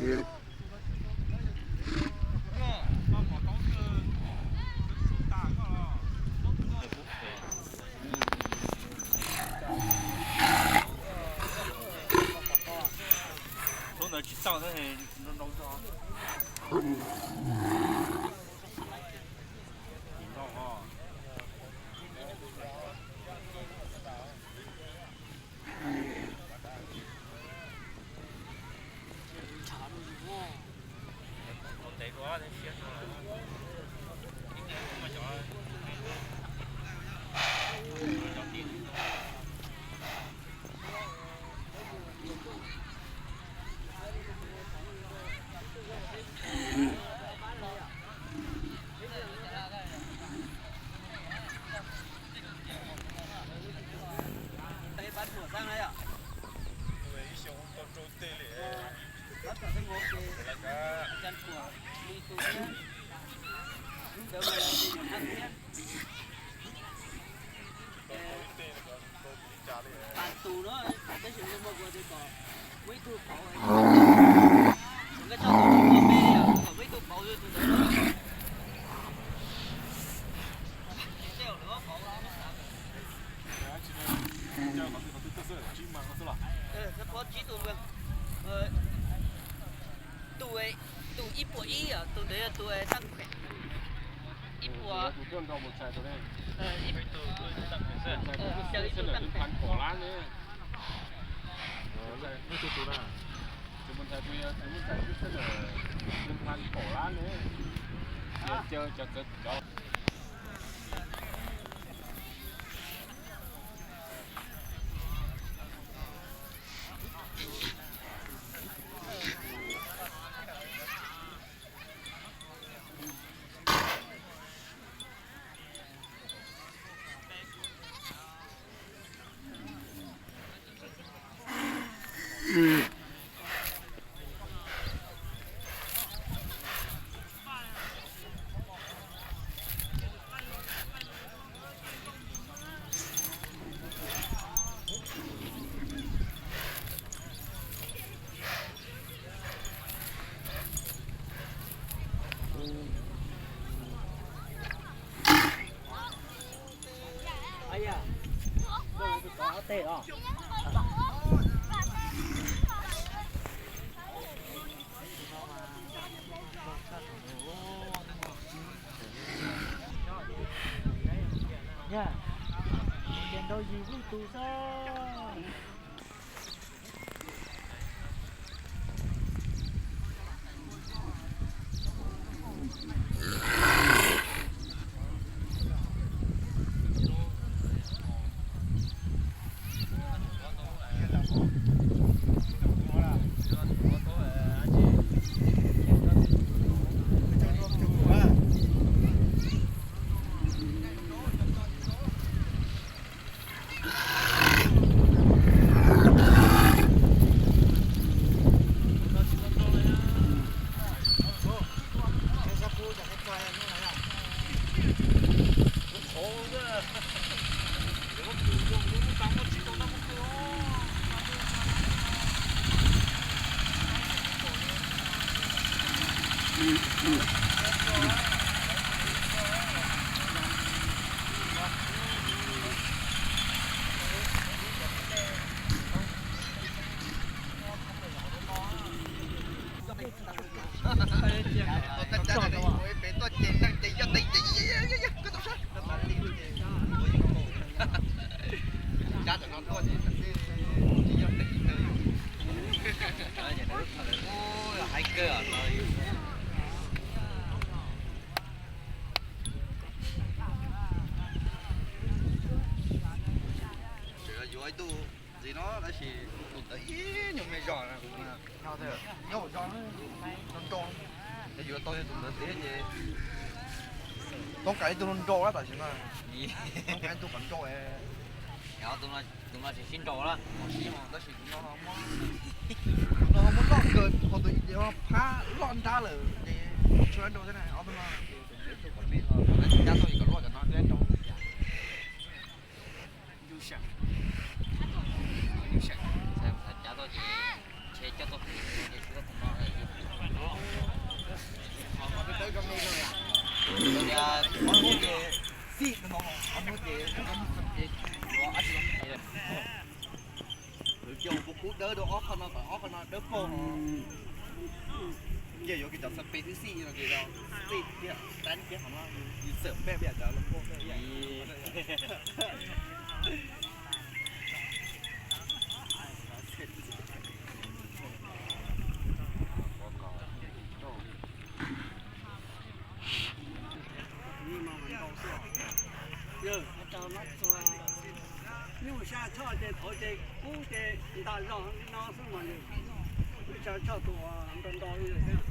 Lub ntawd tsis tau, nrau nrau tso. Tus no, tab sis muaj ua tias kom muaj ib tug pauv, nkaj tso tus me me kom muaj ib tug pauv yog tus ntawd. Tej zaum lawv pauv. Qhov tsib tus, tus, tus ib puas ib, tus ntawd yog tus tag khuem. Ib puas, ib tug, ib tug tag khuem xwb, ib tug tag khuem xwb. Yog, ces nrau yim lub tus xwb. Tseem yuav ib tug ntxiv no tab sis tus ntawd ib nyuag me zog na, nyob hauv zos nrau nrau, yuav tau yog tus ntawd tiag ces toob kas ib tug nrau nrau tam sim no, toob kas ib tug qhov nrau. Tus no tsis sib nrau na, tab sis tus no, tus no muab loj kawg, ho tus ib ces ho phab loj nrab lawm ces tshuav nrau thiab na. Ob tug no, tus ntawd ib tug qhov me ho cab tau ces kom loj cov no thiab nrau. Cav tau ces ntshe Ces kuv kub dawb rau ob qho no kom ob qho no dawb paug no. Ces yuav kws cov xab pes twb xij no ces xij thiab, tab kiag qhov no yus txawm npej peb yam cov los paug. Nyuj sab choj ces thaum ces kub ces nta zog li no xwb mas yog. Wb tsa choj tus nrau nrau li thiab.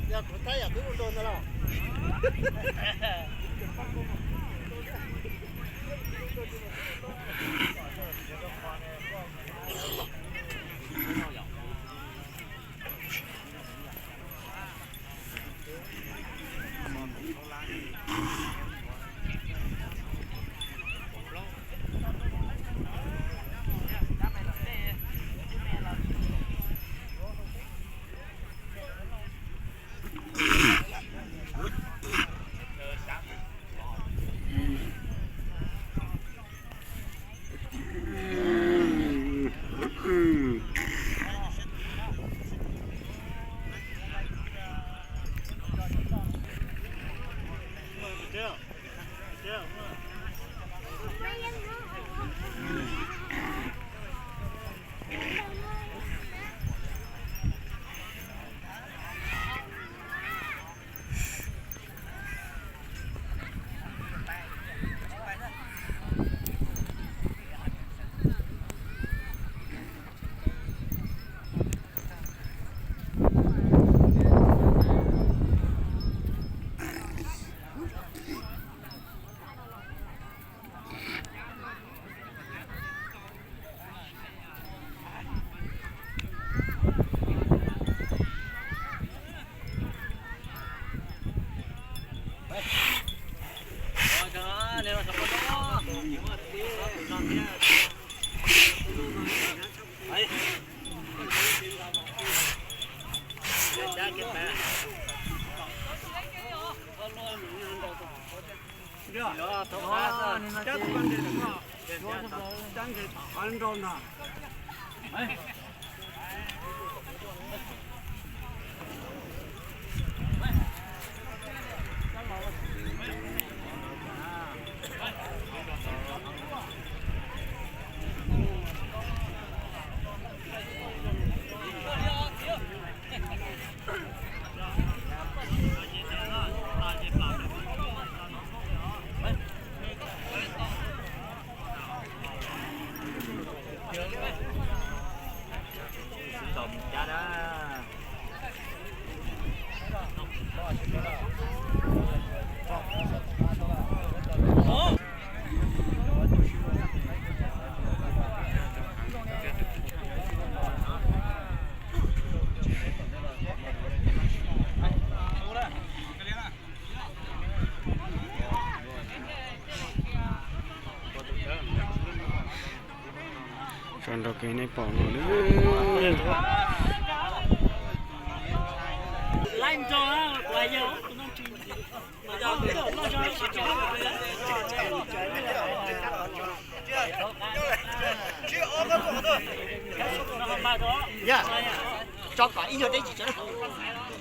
Yog kuv thab yam twb ua nrau ntawd los. Tso nrog kev nej pom no. Yog, tso kom ib nyuag deb tsis tso.